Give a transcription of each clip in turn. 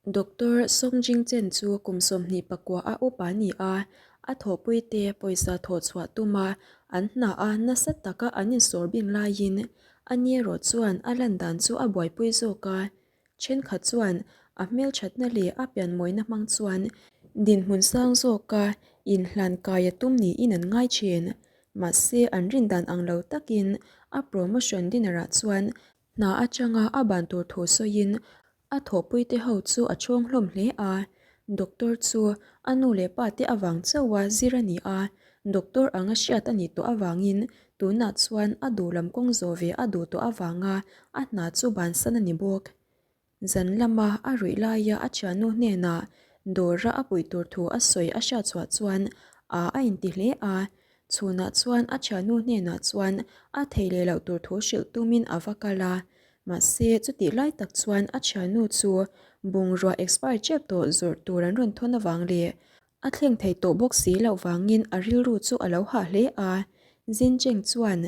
Doctor Song Jingchen chu kum 29 a upa a ni a, a thawhpuite pawisa thawh chhuah tuma an hna a nasa taka an insawr bing laiin a ni erawh chuan a lan dan chu a buaipui zawk a. Thenkhat chuan a hmelthatna leh a pianmawina hmang chuan dinhmun sang zawka inhlan kai a tum niin an ngai thin. Mahse an rin dan ang lo takin a promotion dinner ah chuan Hna atanga a ban tur thu sawiin a thawhpuite ho chu a chhawng hlawm hle a, doctor chu a nu leh pa te avang chauha zir a ni a, doctor anga hriat a nih tawh avangin tunah chuan a duh lam kawng zawh ve a duh tawh avanga a hna chu bansan a ni bawk. Zan lama a ruih laia a thiannu hnenah dawra a puih tur thu a sawi a hriat chhuah chuan a a inti hle a, chhunah chuan a thiannu hnenah chuan a thei leh loh tur thu hrilh tumin a va kal a, mahse chutih lai tak chuan a thiannu chu bungrua expire tep tawh zawrh tur an rawn thawn avang leh A thleng thei tawh bawk si loh vangin a rilru chu a lo hah hle a, Zincheng chuan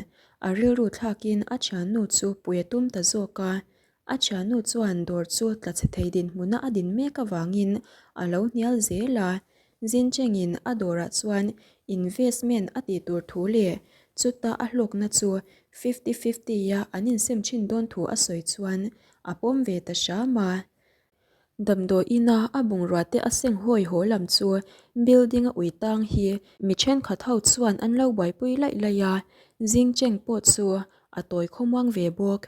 a rilru thlakin a thiannu chu pui a tum ta zawk a. A thiannu chuan dawr chu tla chhe thei dinhmuna a din mek avangin a lo hnial zel a. Zinchengin a dawrah chuan investment a tih tur thu leh chuta a hlawkna chu fifty fifty-a an insem thin dawn thu a sawi chuan a pawm ve ta hram a. Damdawi ina a bungrua te a seng hawi haw lam chu building a ui tang hi mi thenkhat ho chuan an lo buaipui laih laih a, zing cheng pawh chu a tawi khawmuang ve bawk.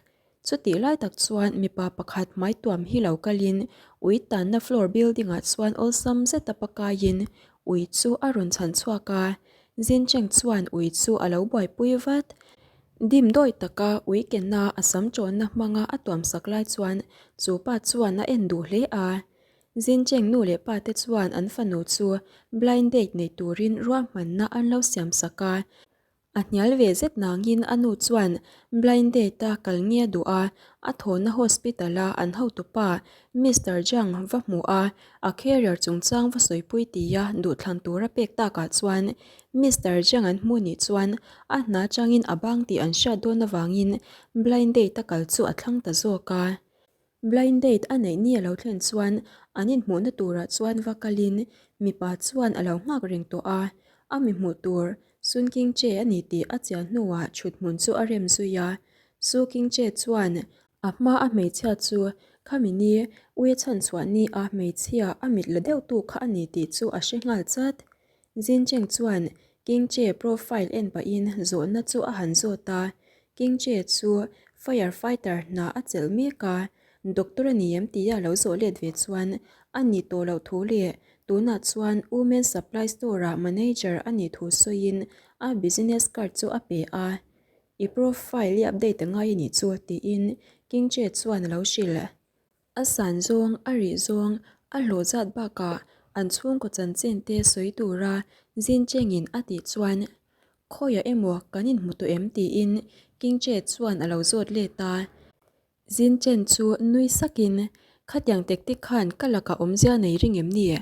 Chutih lai tak chuan mipa pakhat hmai tuam hi lo kalin ui tanna floor building ah chuan awlsam zet a pakaiin ui chu a rawn chhan chhuak a, zing cheng chuan ui chu a lo buaipui vat. Dim dawi taka ui kenna a sam ṭawnna hmanga a tuamsak lai chuan chu pa chuan a en duh hle a. Zincheng nu leh pa te chuan an fanu chu blind date nei turin ruahmanna an lo siamsak a. A hnial ve zet nangin a nu chuan blind date a kal nge duh a, a thawhna hospital a an hotupa Mister Zhang va hmuh a, a career chungchang va sawipui tia duhthlan tura pek takah chuan Mister Zhang an hmuh nih chuan a hna changin a bang tih an hriat dawn avangin blind date a kal chu a thlang ta zawk a. Blind date a neih ni a lo thlen chuan an inhmuhna turah chuan va kalin mipa chuan a lo nghak reng tawh a, a mi hmuh tur Sun King Che a ni tih a chian hnuah thuthmun chu a rem zui a. Su King Che chuan A hma a hmeichhia chu khami ni ui a chhan chhuah ni a hmeichhia a mit la deuh tu kha a ni tih chu a hre nghal chat. Jincheng chuan King Che profile en pahin zawhna chu a han zawt a, King Che chu fire fighter hna a chelh mek a, doctor a ni em tia lo zawh let ve chuan a ni tawh loh thu leh tunah chuan Women Supply Store ah manager a nih thu sawiin a business card chu a pe a. I profile i update a ngai a nih chu tiin King Che chuan a lo hrilh. A san zawng, a rih zawng, a hlawh zat bakah an chhungkaw chanchin te sawi tura Jin Chengin a tih chuan Khawiah emaw kan inhmu tawh em tiin King Che chuan a lo zawt let a. Jin Chen chu nui sakin Khatiang tek tek khan ka lakah awmzia nei ring em ni?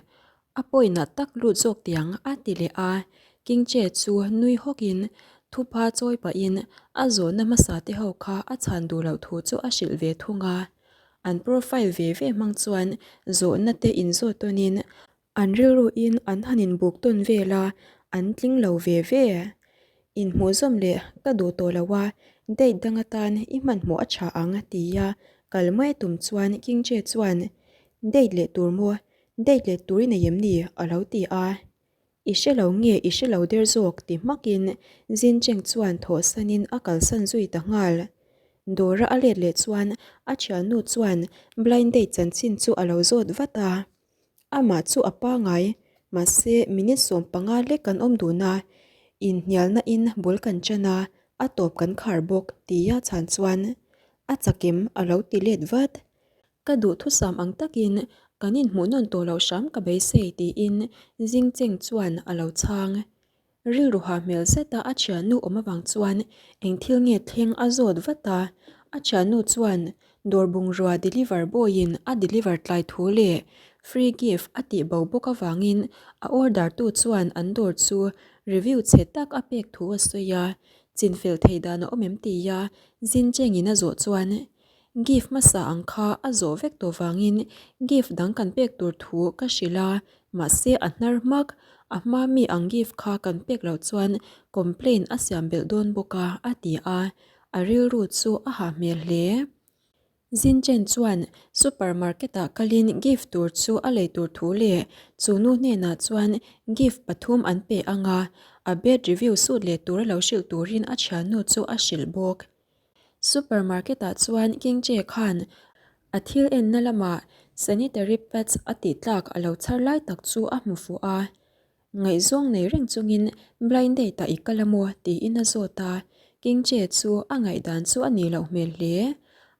A pawinah tak lut zawk tiang a ti leh a, King Che chu nui hawkin thupha chawi pahin a zawhna hmasa te ho kha a chhan duh loh thu chu a hrilh ve thung a. An profile ve ve hmang chuan zawhna te inzawt tawnin an rilruin an han inbuk tawn vel a, an tling lo ve ve. Inhmuh zawm leh ka duh tawh lo a, date dang atan i hmanhmawh a tha ang tia kal mai tum chuan King Che chuan Date leh tur maw? Date leh tur i nei em ni? a lo ti a. I hre lo nge i hre lo der zawk ti hmakin Zincheng chuan thawhsanin a kalsan zui ta nghal. Dawra a let leh chuan a thiannu chuan blind date chanchin chu a lo zawt vat a. Amah chu a pangai, mahse minute 15 lek kan awm dun a, inhnialna in bul kan ṭan a, a tawp kan khar bawk tia chhan chuan a chakim a lo ti let vat. Ka duhthusam ang takin kan inhmuh nawn tawh loh hram ka beisei tiin Zingcheng chuan a lo chhang. Rilru ha hmel zeta a thiannu awm avang chuan eng thil nge thleng a zawt vat a, a thiannu chuan dawr bungrua deliver boy in a deliver tlai thu leh free gift a tih bo bawk avangin a order tu chuan an dawr chu review chhe tak a pek thu a sawi a, chinfel thei dan a awm em tia Zinchengin a zawh chuan. Gift hmasa ang kha a zawh vek tawh vangin gift dang kan pek tur thu ka hrilh a, mahse a hnar hmak. A hma mi ang gift kha kan pek loh chuan complain a siam belh dawn bawk a, a ti a. A rilru chu a hah hmel hle. Zinchen chuan supermarket ah kalin gift tur chu a lei tur thu leh chu nu hnenah chuan gift pathum an pe ang a, a bad review sut leh tura lo hrilh turin a thiannu chu a hrilh bawk. Supermarket ah chuan Kingche khan a thil enna lamah sanitary pads a tih tlak a lo chhar lai tak chu a hmu fuh a. Ngaihzawng nei reng chungin blind date ah i kal a maw tiin a zawt a, Kingche chu a ngaihdan chu a nih loh hmel hle.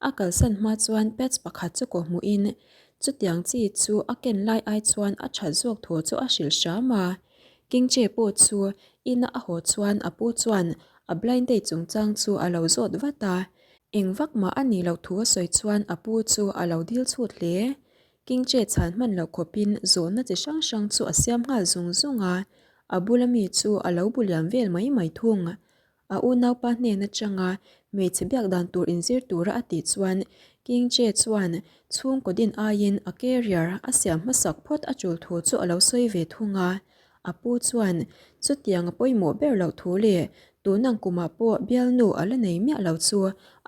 A kalsan hma chuan pads pakhat chu kawhhmuhin chutiang chi chu a ken lai ai chuan a that zawk thu chu a hrilh hram a. Kingche pawh chu ina a haw chuan a pu chuan a blind date chungchang chu a lo zawt vat a, eng vak mah a nih loh thu a sawi chuan a pu chu a lo dil chhut hle. Kingche chhan hman loh khawpin zawhna chi hrang hrang chu a siam nghal zung zung a, a bula mi chu a lo bu liam vel mai mai thung. A unaupa hnen atanga hmeichhe biak dan tur inzir tura a tih chuan Kingche chuan chhungkaw din aiin a carrier a siam hmasak phawt a tul thu chu a lo sawi ve thung a. A pu chuan chutiang a pawimawh ber loh thu leh tunang kumah pawh bialnu a la nei miah lo chu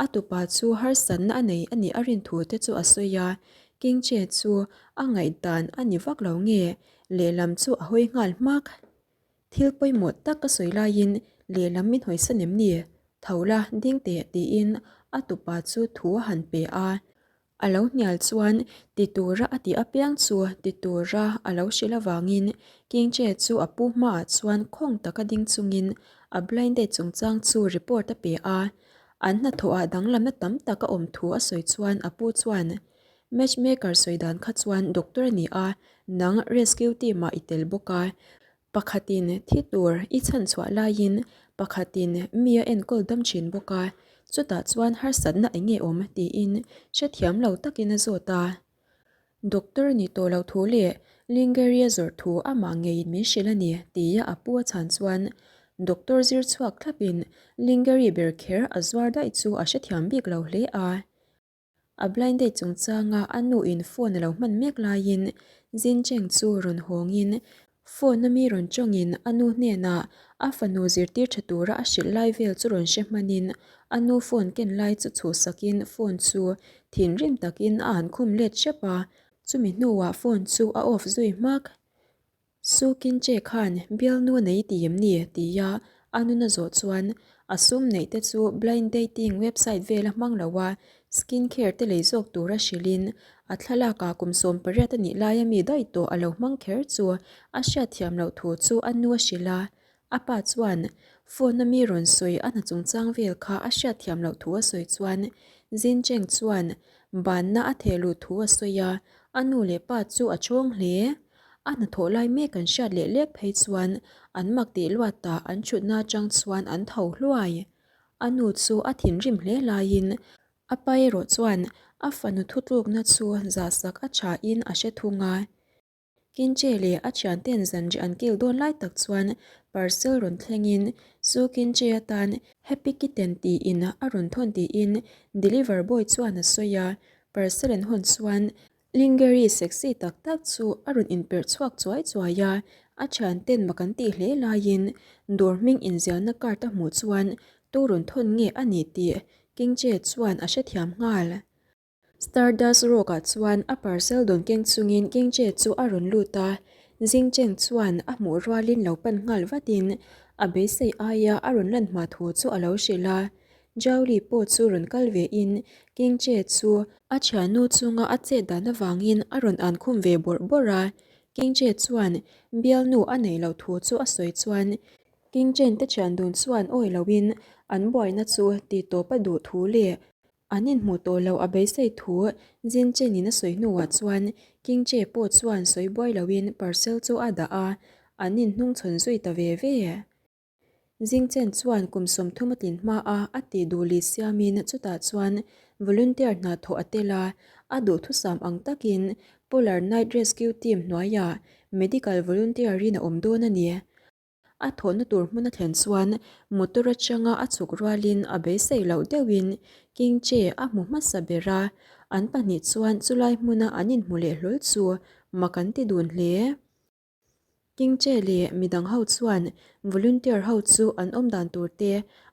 a tupa chu harsatna a nei a nih a rin thu te chu a sawi a. Kingche chu a ngaihdan a ni vak lo nge lehlam chu a hawi nghal hmak. Thil pawimawh tak ka sawi laiin lehlam min hawisan em ni? Tho la, ding teh tiin a tupa chu thu a han pe a. A lo hnial chuan ti tura a tih apiang chu ti tura a lo hrilh avangin Kingche chu a pu hmaah chuan khawng taka ding chungin a blind date chungchang chu report a pe a. An hnathawhah danglamna tam tak a awm thu a sawi chuan a pu chuan Matchmaker sawi dan kha chuan doctor a ni a, nang rescue team ah i tel bawk a. Pakhatin thi tur i chhan chhuah laiin pakhatin mi a enkawl dam thin bawk a, chutah chuan harsatna eng nge awm tiin hrethiam lo takin a zawt a. Doctor a nih tawh loh thu leh Lingerie zawrh thu amah ngeiin min hrilh a ni tia a pu a chhan chuan doctor zir chhuak thlapin Lingerie ber kher a zuar daih chu a hrethiam bik lo hle a. A blind date chungchanga a nu in phone a lo hman mek laiin Jincheng chu rawn hawngin phone a mi rawn tawngin a nu hnenah a fanu zirtir tha tura a hrilh lai vel chu rawn hre hmanin a nu phone ken lai chu chhuhsakin phone chu thinrim takin a han khum let hrep a, chumi hnuah phone chu a off zui hmak. Su Kin Che khan bialnu a nei ti em ni? tia a nuna zawh chuan a sum neih te chu blind dating website vela hmang lo a, skin care te lei zawk tura hrilhin a thlalak ah kum 18 a nih laia mi daih tawh a lo hmang kher chu a hriatthiam loh thu chu a nu a hrilh a. A pa chuan phone a mi rawn sawi a hna chungchang vel kha a hriatthiam loh thu a sawi chuan Jin Cheng chuan banna a theh luh thu a sawi a, a nu leh pa chu a chawng hle. A hnathawh lai mek an hriat leh lek phei chuan an mak tih luatah an thutna atang chuan an tho hluai. A nu chu a thinrim hle laiin a pa erawh chuan a fanu thutlukna chu zahsak a thain a hre thung a. Kinche leh a thianten zanriah an kil dawn lai tak chuan parcel rawn thlengin Su Kinche atan Happy Kitten tiin a rawn thawn tiin deliver boy chuan a sawi a, parcel an hawn chuan Lingerie sexy tak tak chu a rawn inperh chhuak chuai chuai a, a thianten mak an tih hle laiin dawr hming inziahna card a hmuh chuan tu rawn thawn nge a ni tih Kingche chuan a hrethiam nghal. Stardust Rock ah chuan a parcel dawn keng chungin Kingche chu a rawn lut a, Jingcheng chuan a hmuh rualin lo pan nghal vatin a beisei aia a rawn lan hma thu chu a lo hrilh a. Zhao Li pawh chu rawn kal ve in Kingche chu a thiannu chunga a chet dan avangin a rawn an khum ve bawrh bawrh a, Kingche chuan bialnu a neih loh thu chu a sawi chuan Kingchen te thian dun chuan awi loin an buaina chu ti tawp a duh thu leh an inhmuh tawh loh a beisei thu Jinchen in a sawi hnuah chuan Kingche pawh chuan sawi buai loin parcel chu a dah a, an inhnungchhawn zui ta ve ve. Jingchen chuan kum 30 a tlin hma a a tih duh lih siamin chutah chuan volunteer hna thawh a tel a, a duhthusam ang takin Polar Night Rescue Team hnuaiah medical volunteer-in a awm dawn a ni. A thawhna tur hmun a thlen chuan motor atanga a chhuk rualin a beisei loh deuhin King Che a hmu hmasa ber a, an pahnih chuan chulai hmuna an inhmu leh hlawl chu mak an ti dun hle. King Che leh midang ho chuan volunteer ho chu an awm dan tur te,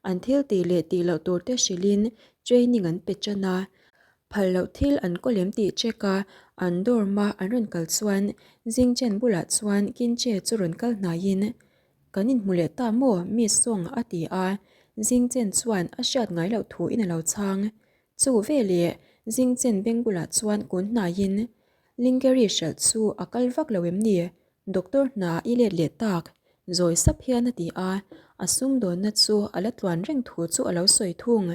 an thil tih leh tih loh tur te hrilhin training an pe tan a. Phal loh thil an kaw lem tih check a, an dorm a an rawn kal chuan Jing Chen bulah chuan King Che chu rawn kal hnaiin, Kan inhmu leh ta maw Miss Song a ti a, Jing Chen chuan a hriat ngai loh thu in a lo chhang. Chu veleh Jing Chen beng bulah chuan kun hnaiin, Lingeri hralh chu a kal vak lo em ni? Doctor hna i let leh tak, zawi sap hian a ti a, a sumdawnna chu a la tluan reng thu chu a lo sawi thung.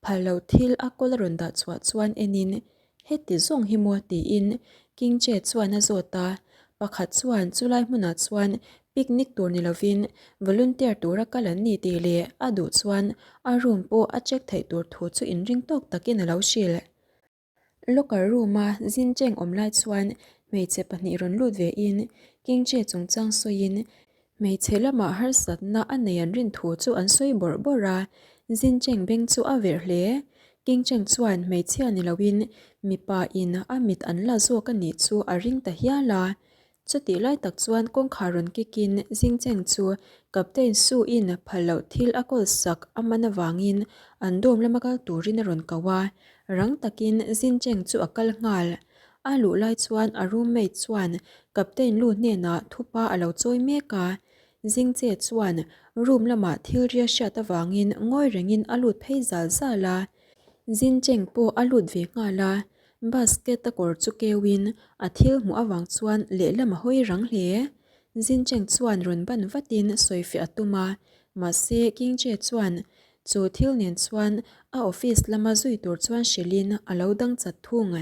Phal lo thil a kawl a rawn dah chhuah chuan enin, Heti zawng hi maw? tiin King Che chuan a zawt a. Pakhat chuan chulai hmunah chuan picnic tur ni lovin volunteer tura kal an ni tih leh a duh chuan a room pawh a check theih tur thu chu inring tawk takin a lo hrilh. Locker room-a zin cheng awm lai chuan hmeichhe pahnih rawn lut ve in King Che chungchang sawiin hmeichhe lamah harsatna a nei an rin thu chu an sawi bawrh bawrh a, zin cheng beng chu a verh hle. King Cheng chuan hmeichhia ni loin mipa in a mit an la zawk a nih chu a ring ta hial a. Chutih lai tak chuan kawngkhar rawn kikin Jingcheng chu Captain Su-in phal loh thil a kawl sak a man avangin an dawm lama kal turin a rawn ko a, rang takin Jingcheng chu a kal nghal. A luh lai chuan a roommate chuan Captain Lu hnenah thupa a lo chawi mek a, Jingche chuan room lamah thil ria hriat avangin ngawi rengin a lut phei zal zal a, Jingcheng pawh a lut ve nghal a, Basket a kawr chu keuin a thil hmuh avang chuan lehlam a hawi rang hle. Jincheng chuan rawn ban vatin sawifiah a tum a, mahse King Che chuan chu thil nen chuan a office lama zui tur chuan hrilhin a lo dang chat thung.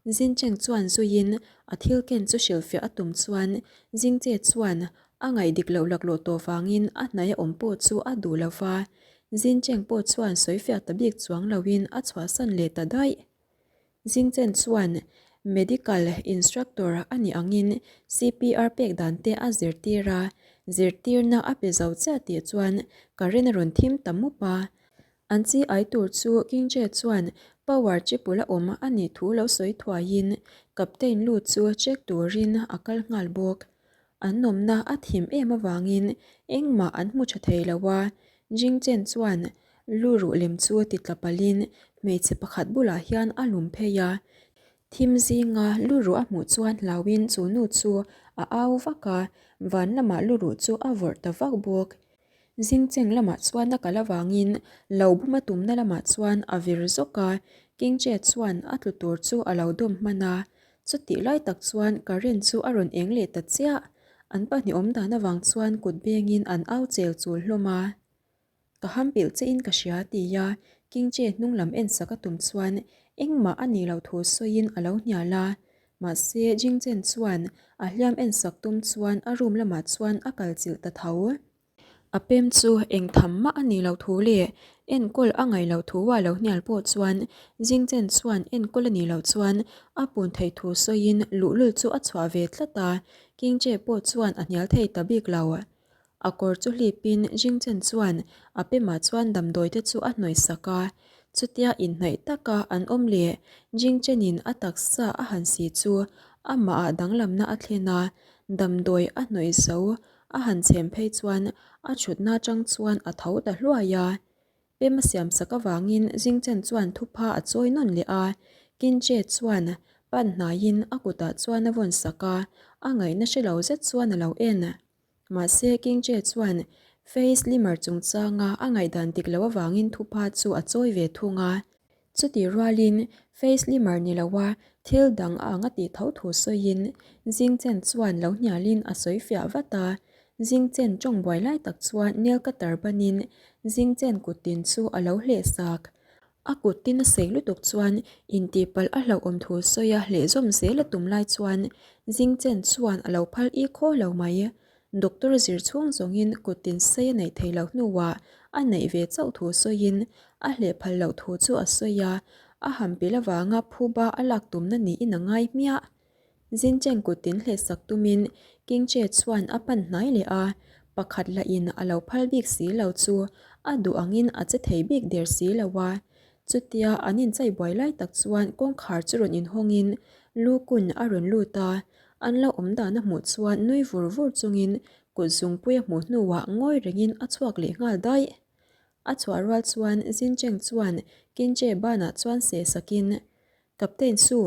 Jincheng chuan zuiin a thil ken chu hrilhfiah a tum chuan Jingche chuan a ngaih dik loh laklawh tawh vangin a hnaih a awm pawh chu a duh lo va, Jincheng pawh chuan sawifiah ta bik chuang loin a chhuahsan leh ta daih. Jingchen chuan Medical Instructor a nih angin CPR pek dan te a zirtir a, zirtirna a pe zo chiah tih chuan current a rawn thim ta mup a. An chi ai tur chu Kingche chuan power chipul a awm a nih thu lo sawi thuaiin Captain Lu chu check turin a kal nghal bawk. An nawmna a thim em avangin engmah an hmu tha thei lo a, Jingchen chuan lu ruh lem chu ti tla palhin hmeichhe pakhat bulah hian a lum phei a. Thim zinga lu ruh a hmuh chuan hlauhin chu nu chu a au vak a, van lamah lu ruh chu a vawrh ta vak bawk. Jingcheng lamah chuan a kal avangin lo buma tumna lamah chuan a vir zawk a, Kingche chuan a tlu tur chu a lo dawm hman a, Chutih lai tak chuan current chu a rawn eng leh ta chiah. An pahnih awm dan avang chuan kut bengin an au chel chul hlawm a. Ka ham pilh che in ka hria ti a, King Che hnung lam en sak a tum chuan engmah a nih loh thu sawiin a lo hnial a. Mahse Jing Chen chuan a hliam en sak tum chuan a room lamah chuan a kal chilh ta tho. A pem chu eng tham mah a nih loh thu leh enkawl a ngaih loh thu a lo hnial pawh chuan Jingchen chuan enkawl a nih loh chuan a pun theih thu sawiin luhlul chu a chhuah ve tlat a, Kingche pawh chuan a hnial thei ta bik lo. A kawr chu hlipin Jingchen chuan a pemah chuan damdawi te chu a hnawih sak a, chutia inhnaih taka an awm leh Jingchenin a taksa a han si chu amahah danglamna a thlen a, damdawi a hnawih zo A han chhem phei chuan a thutna atang chuan a tho ta hluai a. Pem a siam sak avangin Jingchen chuan thupha a chawi nawn leh a. Kinche chuan pan hnaiin a kutah chuan a vawn sak a, a ngaihna hre lo zet chuan a lo en. Mahse Kingche chuan Face Limmer chungchanga a ngaihdan dik loh avangin thupha chu a chawi ve thung a. Chutih rualin face limmer ni loa thil dang a ang a tih tho thu sawiin Jingchen chuan lo hnialin a sawi fiah vat a. Jingchen tawng buai lai tak chuan nail cutter banin Jingchen kut tin chu a lo hleh sak. A kut tin a sei lutuk chuan intihpalh a hlauhawm thu sawia hleh zawm zel a tum lai chuan Jingchen chuan a lo phal i khaw lo mai. Doctor zir chhung zawngin kut tin sei a neih theih loh hnuah a neih ve chauh thu sawiin a hleh phal loh thu chu a sawi a, a ham pil avanga phuba a lak tumna niin a ngai hmiah. Jincheng kut tin hleh sak tumin King Che chuan a pan hnai leh a, Pakhat lah in a lo phal bik si lo chu a duh angin a che thei bik der si lo a. Chutia an inchai buai lai tak chuan kawngkhar chu rawn inhawngin Lu Kun a rawn lut a, an lo awm dan a hmuh chuan nui vur vur chungin kut zungpui a hmuh hnuah ngawi rengin a chhuak leh nghal daih. A chhuah rual chuan Zincheng chuan Kinche banah chuan seh sakin, Captain Su,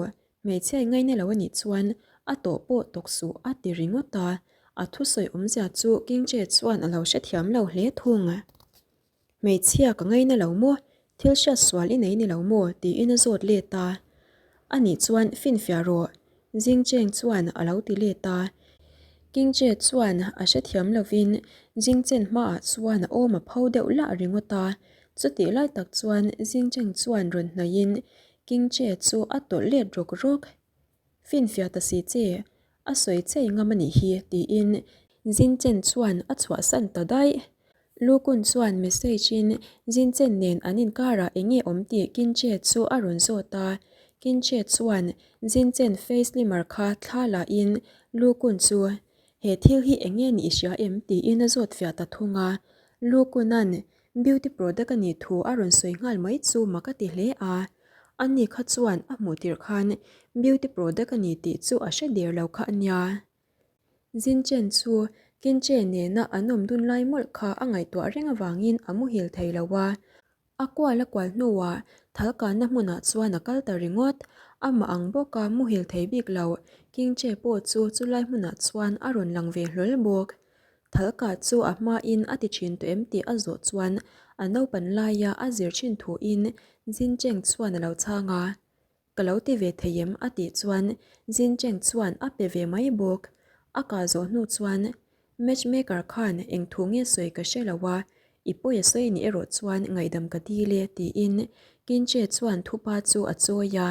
hmeichhia i ngaina lo a nih chuan a tawh pawh tawk suh a ti ringawt a, a thusawi awmzia chu Kinche chuan a lo hrethiam lo hle thung. Hmeichhia ka ngaina lo maw? Thil hriat sual i nei ni lo maw? tiin a zawt let a. Anih chuan finfiah rawh, Jingcheng chuan a lo ti let a. Kingche chuan a hrethiam lovin Jingchen hmaah chuan a awm a pho deuh lah ringawt a. Chutih lai tak chuan Jingcheng chuan rawn hnaihin Kingche chu a tawlh let rawk rawk. Finfiah ta si che, a sawi chei ngam a nih hi, tiin Zinchen chuan a chhuahsan ta daih. Lukun chuan message in Zinchen nen an inkarah eng nge awm tih Kinche chu a rawn zawt a. Kinche chuan Zinchen face limmer kha thla la in Lukun chu he thil hi eng nge nih i hria em tiin a zawt fiah ta thung a. Lukunan Beauty product a nih thu a rawn sawi nghal mai chu mak a ti hle a. Ani kha chuan a hmuh tirh khan beauty product a ni tih chu a hre der lo kha a nia. Zinchen chu Kinche nena an awm dun lai mawlh kha a ngaihtuah reng avangin a muhil thei lo a. A kual a kual hnuah thalkanna hmunah chuan a kal ta ringawt. Amah ang bawka muhil thei bik lo Kingche pawh chu chulai hmunah chuan a rawn lang ve hlawl bawk. Thalka chu a hmain a ti thin tawh em tih a zawh chuan a naupan laia a zir thin thuin Jincheng chuan a lo chhang a. Ka lo ti ve thei em a tih chuan Jincheng chuan a pe ve mai bawk. A kah zawh hnu chuan Matchmaker khan eng thu nge sawi ka hre lo a, i pawi a sawi nih erawh chuan ngaihdam ka dil e tiin Kinche chuan thupa chu a chawi a.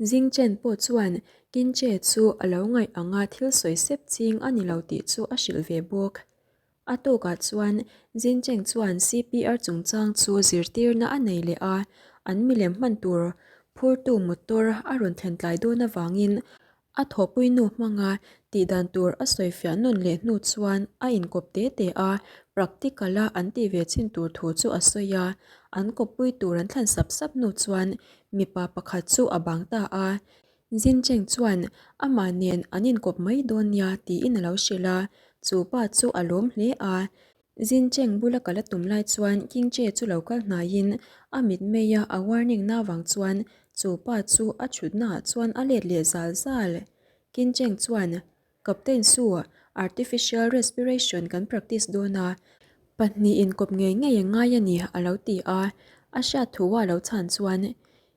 Jingchen pawh chuan Kinche chu a lo ngaih anga thil sawi sep ching a ni lo tih chu a hrilh ve bawk. A tawkah chuan Jincheng chuan CPR chungchang chu zirtirna a nei leh a, an milem hman tur phurtu motor a rawn thlen tlai dawn avangin A thawhpui nu hmanga tihdan tur a sawifiah nawn leh hnu chuan a inkawp te te a, practical a an tih ve chin tur thu chu a sawi a. An kawppui tur an thlan sap sap hnu chuan mipa pakhat chu a bang ta a. Jincheng chuan amah nen an inkawp mai dawn nia tiin a lo hrilh a, chu pa chu a lawm hle a. Jincheng bula kal a tum lai chuan Kingche chu lo kal hnaiin a mitmeia a warning na vang chuan chu pa chu a thutnaah chuan a let leh zal zal. Kincheng chuan, Captain Su, artificial respiration kan practice dawn a, pahnih inkawp ngei ngei a ngai a ni a lo ti a, a hriat thu a lo chhan chuan,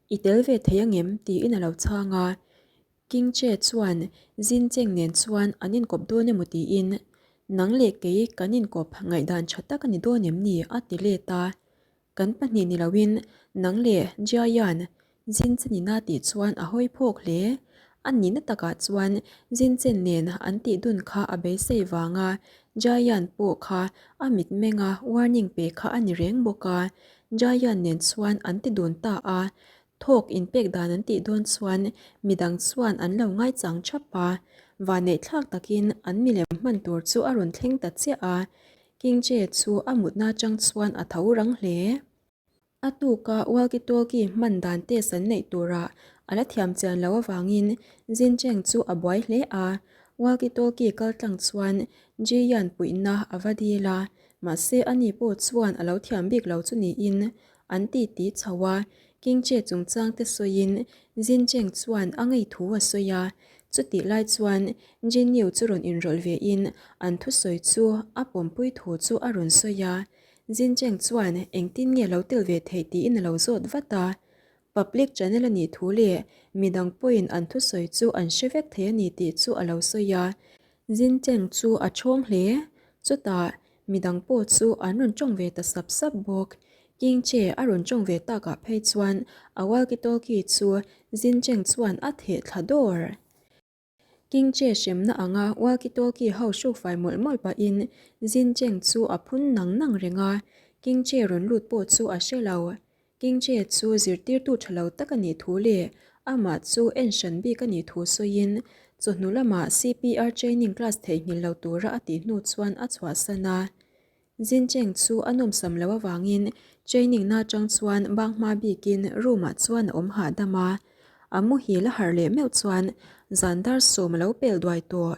I tel ve thei angem? tiin a lo chhang a. Kingche chuan Jincheng nen chuan an inkawp dawn emaw tiin, Nang leh kei kan inkawp ngaihdan tha tak a ni dawn em ni? a ti let a. Kan pahnih ni loin nang leh Jiayan Jinchen ina tih chuan a hawi phawk hle. A nihna takah chuan Jinchen nen an tih dun kha a beisei vanga Jiayan pawh kha a mitmenga warning pe kha a ni reng bawk a. Jiayan nen chuan an ti dun ta a. Thawk inpek dan an tih dawn chuan midang chuan an lo ngaichang thap a, vaneihthlak takin an milem hman tur chu a rawn thleng ta chiah a, Kingche chu a mutna atang chuan a tho rang hle. A tuka walkie-talkie hman dan test an neih turah a la thiam chian loh avangin Jincheng chu a buai hle a, walkie-talkie kal tlang chuan Jiyan puihna a va dil a, mahse ani pawh chuan a lo thiam bik lo chu niin An ti ti chho a, Kingche chungchang te sawiin Jincheng chuan a ngei thu a sawi a. Chutih lai chuan Jinniu chu rawn inrawlh ve in an thusawi chu a pawmpui thu chu a rawn sawi a. Jincheng chuan engtin nge lo tel ve theih tiin a lo zawt vat a. Public channel a nih thu leh midang pawhin an thusawi chu an hre vek thei a ni tih chu a lo sawi a. Jincheng chu a ṭhawng hle. Chutah Midang pawh chu an rawn ṭawng ve ta sap sap bawk. Kingche a rawn ṭawng ve takah phei chuan a walkie-talkie chu Jincheng chuan a theh thla dawr. Kingche hremna anga walkie-talkie ho hrukfai mawlh mawlh pahin Jincheng chu a phun nang nang reng a, Kingche rawn lut pawh chu a hre lo. Kingche chu zirtirtu ṭha lo tak a nih thu leh. Amah chu en hran bik a nih thu sawiin chawhnu lamah CPR training class theihnghilh lo tura a tih hnu chuan a chhuahsan a. Zincheng chu a nawmsam loh avangin training na atang chuan bang hma bikin room ah chuan a awm hahdam a. A muhil a harh leh meuh chuan zan dar sawm a lo pel duai tawh.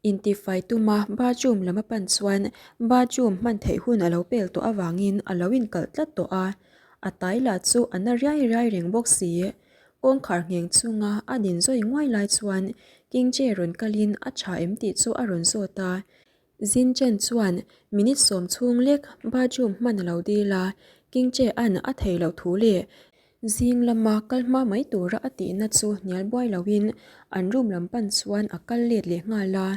Intifai tuma bathroom lam a pan chuan bathroom hman theih hun a lo pel tawh avangin a lo inkalh tlat tawh a, a tai lah chu a na riai riai reng bawk si. Kawngkhar ngheng chunga a din zawi nguai lai chuan King Che rawn kalin a tha em tih chu a rawn zawt a. Zin Chen chuan minute sawm chhung lek bathroom hman a lo dil a, King Che an a thei loh thu leh Zing lama kal hma mai tura a tihna chu hnial buai loin an room lam pan chuan a kal let leh nghal a.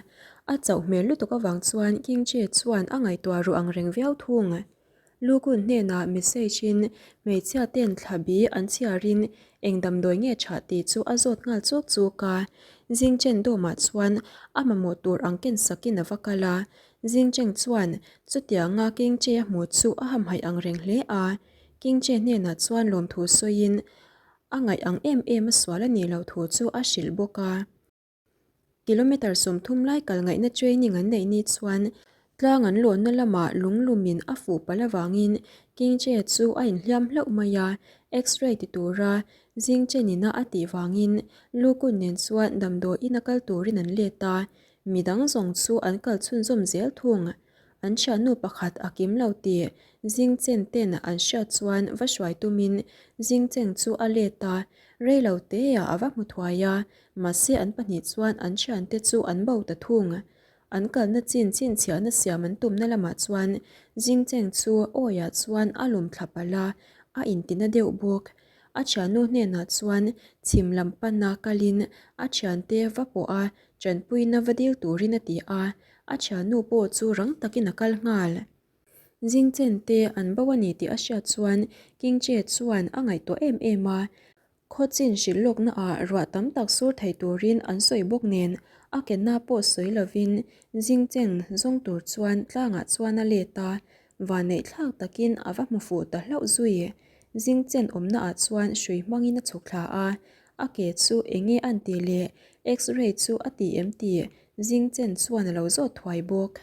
A chauh hmel lutuk avang chuan King Che chuan a ngaihtuah ruh ang reng viau thung. Lukun hnenah message in hmeichhia ten thla bi an chhiarin eng damdawi nge tha tih chu a zawt nghal chuk chuk a. Zing Chen dawmah chuan a mamawh tur ang ken sakin a va kal a. Zing Cheng chuan chutianga King Che a hmuh chu a hamhaih ang reng hle a. King Che hnenah chuan lawmthu sawiin a ngaih ang em em a sual a nih loh thu chu a hrilh bawk a. Kilometre 30 lai kal ngaihna training an neih ni chuan tlang an lawnna lamah lunglumin a fuh palh avangin King Che chu a inhliam hlauh mai a, X-ray ti tura zing chenina a tih vangin Lu Kun nen chuan damdawiin a kal turin an let a, midang zawng chu an kal chhunzawm zel thung. An thiannu pakhat a kim lo tih Zingchen ten an hriat chuan va hruai tumin Zingcheng chu a let a, rei lo teah a va hmu thuai a, mahse an pahnih chuan an thiante chu an bo ta thung. An kalna chin chhinchhiahna siam an tumna lamah chuan Zingcheng chu awiah chuan a lum thla palh a, a intina deuh bawk. A thiannu hnenah chuan chhim lam pana kalin a thiante va pawh a, tanpuina va dil turin a ti a, A thiannu pawh chu rang takin a kal nghal. Zingchen te an bo a ni tih a hriat chuan King Che chuan a ngaihtuah em em a. Khawchin hrilh lawkna ah ruah tam tak sur thei turin an sawi bawk nen a kenna pawh sawi lovin Zingchen zawng tur chuan tlangah chuan a let a, vanneih thlak takin a va hmu fuh ta hlauh zui. Zingchen awmna ah chuan hrui hmangin a chhuk thla a, a ke chu enge an tih leh X-ray chu a ti em tih Zingchen chuan a lo zawt thuai bawk.